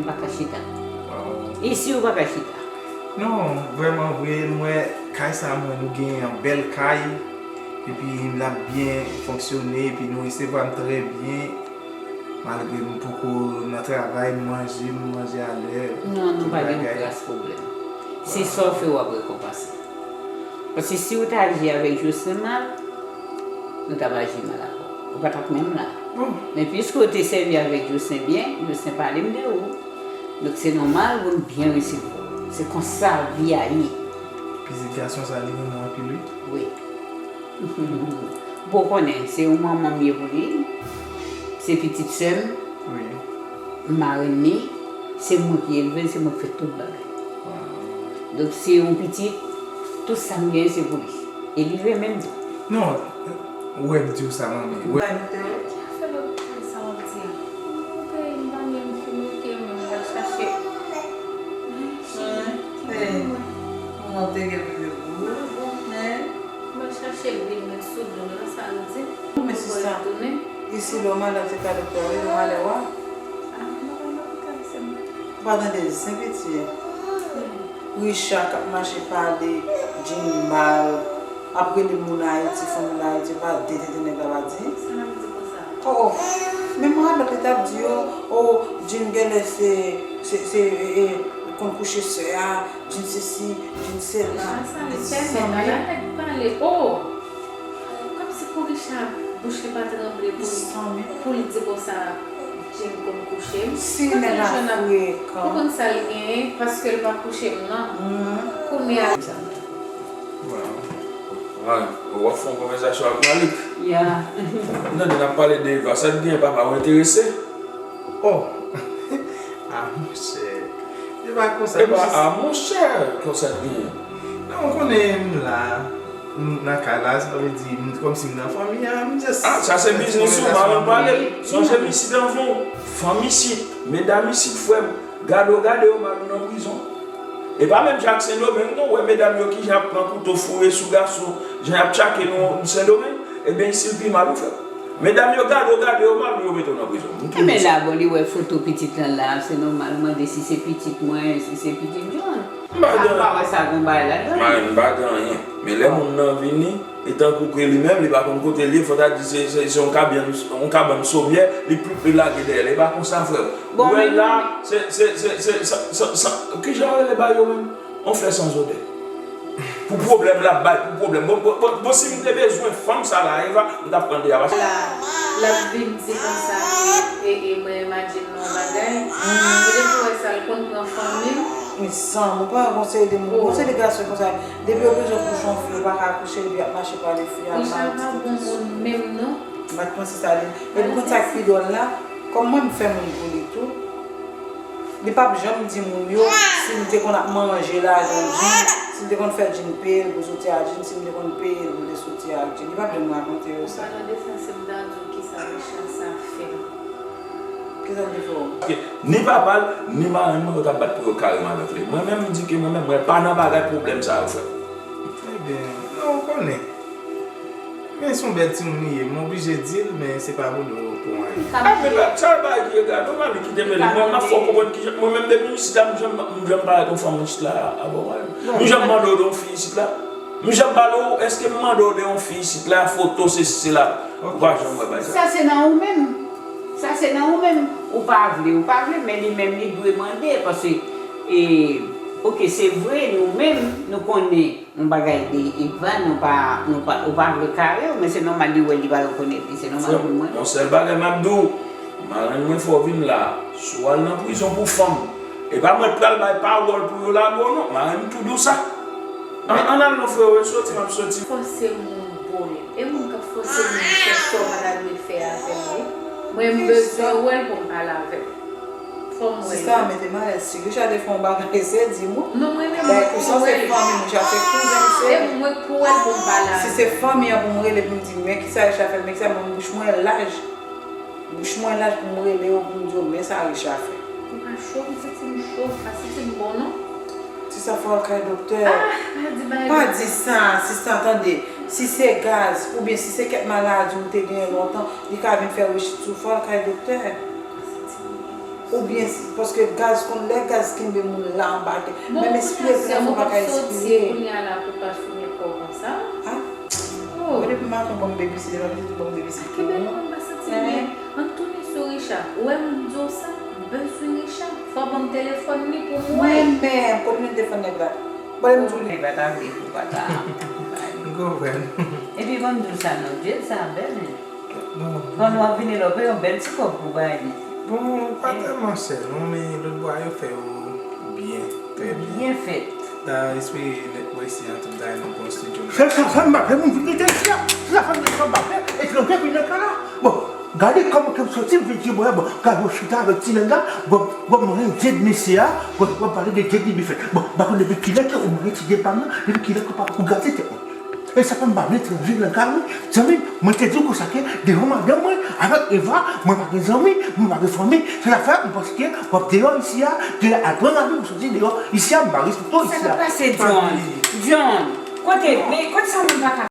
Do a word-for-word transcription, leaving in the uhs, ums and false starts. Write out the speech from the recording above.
M pa ka chita. Isi ou pa ka chita. Non, vrèman vre, m wè kay sa a, mwen, nou gen yon bèl kay, epi l ap byen fonksyone, epi nou resevwa m trè byen, malgre m poko nan travay, m manje, m manje alè. Non, nou pa gen yon kras pwoblèm. Se sa w fè w ap rekonpanse. Paske si w t aji avèk Jocelyn mal, nou t ap aji mal avè w. Ou pa t ap menm la. Men piske w te sèvi avèk Jocelyn byen, Jocelyn pale m de ou. Donk se nòmal pou n byen resevwa w. Se konsa vi a ye. Pitit gason sa li renmen w anpil wi. Wi. Bon, ou konnen, se yon manman m ye pou li. Se pitit sè m. Wi. M marenn li. Se mwen ki elve l, se mwen ki fè tout bagay. Donk se yon pitit, tout sa m genyen se pou li. E li renmen m tou. Non, ou wè m di w sa, manmi. Ki afè lòt peyi sa w ap di a? M monte, m pa menm fin monte, men m pral chache. Mwen, m monte gen bebe pou ou, men. Mwen chache bil met sou do m nan, sa l di. Men sista, isi lè w malad se ka doktè w ap rele w malè w a. Ou pa tande l, Sen Pitye. Richard k ap mache pale Jean mal, ap rele moun Ayiti, fanmi l Ayiti, pa de tenten nèg la pa di. Oh, oh. Men malad la te t ap di yo, oh, Jean genlè se, se, se, e, e, konn kouche sè a, Jean sesi, Jean sela. Richard sa li fè nèg la, la nèg pale, oh! Kòmsi pou Richard bouch li pa tranble pou li, pou li di konsa Jean konn kouche m. Si nèg la frekan. Ou konn sa l genyen, paske l pa kouche m nan. Kounye a. Wow. Malik, w ap fè yon konvèsasyon ak Malik? Ya. M tande n ap pale de Eva, sa k genyen papa, w enterese? Oh! Ah, monchè. E pa konsa. E pa, ah, monchè, konsa k genyen. Non, ou konnen m la, m nan kay la, sa vle di, m, kòmsi m nan fanmi an, m just. Ah, sa se biznis ou, pa nan pale. Sonje m isit anvan w. Fanm isit, medam isit, frè m. Gade w, gade yo, mal ou nan prizon. E pa menm jan ak Sendomeng, non, w wè medam yo kijan ap pran kouto foure sou gason, jan y ap tchake nou Sendomeng, ebyen, isit pi mal ou fè. Medam yo gade w, gade yo mal, yo mete w nan prizon. M tou di sa. Ebyen, la, bon, li wè foto pitit lan la, se nòmal, mande si se pitit mwen, si se pitit John. M pa gen. A pa wè sa gon bagay ladan. Marenn, m pa gen anyen. Men lè moun nan vini, e tankou ke li menm, li pa konn kote l ye, fò ta di se, se, se yon kabyann, yon kabann somyè, li pli, li lage dèyè l. E pa konsa, frè m. Ou wè la, se, se, se, se, sa, sa, sa, kijan yo rele bagay yo menm? On flè san odè. Pou pwoblèm l ap bay, pou pwoblèm. Bon, bon, bon, bon, si m te bezwen fanm sa la, Eva, m t ap pran Eva. La, l ap vin di konsa ke, e, e, mwen imajine non bagay. Ou depi wè sa, l konn pran fanmi l. Men sanm, ou pa wè gon seri de moun, gon seri de gason konsa. Depi yo bezwen kouche yon fi, yo pa ka kouche, epi y ap mache pale fi a, Richard pa bon moun menm non. M pa t panse sa li. Epi konn sa k pi dwòl la, kòm mwen m fè moun pou li tou, li p ap janm di moun yo si m te konn ap manje lajan Jean, si m te konn fè Jean peye l pou soti ak Jean, si m te konn peye l pou l te soti ak Jean. Li p ap janm rakonte yo sa. An palan de sa, se m ta di w kisa Richard sa fè m. Kisa l te fè w? Paske ni papa l, ni marenn mwen, yo t ap bat pou yo kare m avèk li. Mwen menm, m di ke mwen menm, mwen pa nan bagay pwoblèm sa yo, frè m. Ebyen, non, ou konnen. Men se yon bèl timoun li ye, m oblije di l, men se pa vre, ou pou anyen. A, men pa, sa pa ki egare, non, pa vle kite mele. Mwen, m ap fè w konprann kijan, mwen menm, depi m isit la, m janm, m janm parèt yon fanm isit la, avè w, m janm mande w de yon fi isit la. M janm pale w, èske m mande w de yon fi isit la, foto, sesi, sela, ou pa janm wè bagay sa. Sa se nan ou menm. Sa se nan ou menm. Ou pa vle, ou pa vle, men li menm li dwe mande, paske, e, oke, se vre, nou menm, nou konnen yon bagay de Eva, nou pa, nou pa, ou pa vle kare w, men se nòmal li wè li pa rekonèt li, se nòmal pou mwen. Yon sèl bagay m ap di w, marenn mwen fè w vin la, si w al nan prizon pou fanm, e pa mwen k pral bay pawòl pou yo lage w non, marenn m tou di w sa. Ann, ann al non frè, ou soti, m ap soti. Fòse moun bo l. E moun k ap fòse moun fè sa w pa ta dwe fè avè l wi. Mwen m bezwen wè l pou m pale avè l. Fò m wè l. Sista, mete m alèz. Si Richard te fè yon bagay, se di m wi. Non, mwen menm mwen pou wè l. Pou sa se fanmi m, Richard se kouzen m se. E mwen pou wè l pou m pale avè l. Si se fanmi an pou m rele pou m di men kisa Richard fè, men kisa, mwen bouch mwen laj. Bouch mwen laj pou m rele yo, pou m di yo men sa Richard fè. Ou pa cho, m santi m cho, m pa santi m bon non. Ti sa fò al kay doktè. Ah, pa di bagay. Pa di sa, sista, tande. Si se gaz, oubyen si se kèk maladi ou te genyen lontan, li ka vin fè rechit sou, fò al kay doktè. Oubyen, paske gaz, konn lè gaz kenbe moun la anba tè. Menm espire pou yon fwa pa ka espire. Kounye a la pou pa fimen kò konsa. Ah. Oh. Mwen depi maten bon babysit, depi maten bon babysit. Kenbe non, m pa santi byen. Ann tounen sou Richard. Ou wè m di w sa, m bezwen Richard. Fò ban m telefòn li pou m wè. Mwen menm, kote m telefòn nèg la? Bon, m di w li. Li pa ta vle pou pa ta. M konprann. Epi ban m di w sa non, djèl sa bèl. Bon. Pandan w ap vini la, w peye yon bèl ti kòb pou bay li. Bon, pa tèlman chè non, men lòt bò a yo fè yo byen, trè byen. Byen fèt. Da, espere lè w esi an tout bagay nan bon estidyo. Se sa, sa m pa fè moun vin rete isi a. Se sa fè m sa m pa fè. Etranje vin nan kay la. Bon, gade kòman ke m soti, m vin di, bon, bon, gade, w chita avèk ti nèg la. Bon, bon, mwen, djèd mesye a. Bon, w ap pale de djèd li byen fèt. Bon, m pa konn depi kilè ke ou mare ti djèd pa m nan, depi kilè ke w pa pou gate tèt mwen. E sa fè m pa vle etranje nan kay mwen. Zanmi, mwen te di w konsa ke devan madanm mwen, avèk Eva, mwen pa gen zanmi, mwen pa gen fanmi. Se sa fè ou panse ke w ap deyò isi a, ke al pran lavi pou soti deyò isi a, m pa respekte w isi a. Sa k ap pase, John? John, kote, men kote sa moun pa ka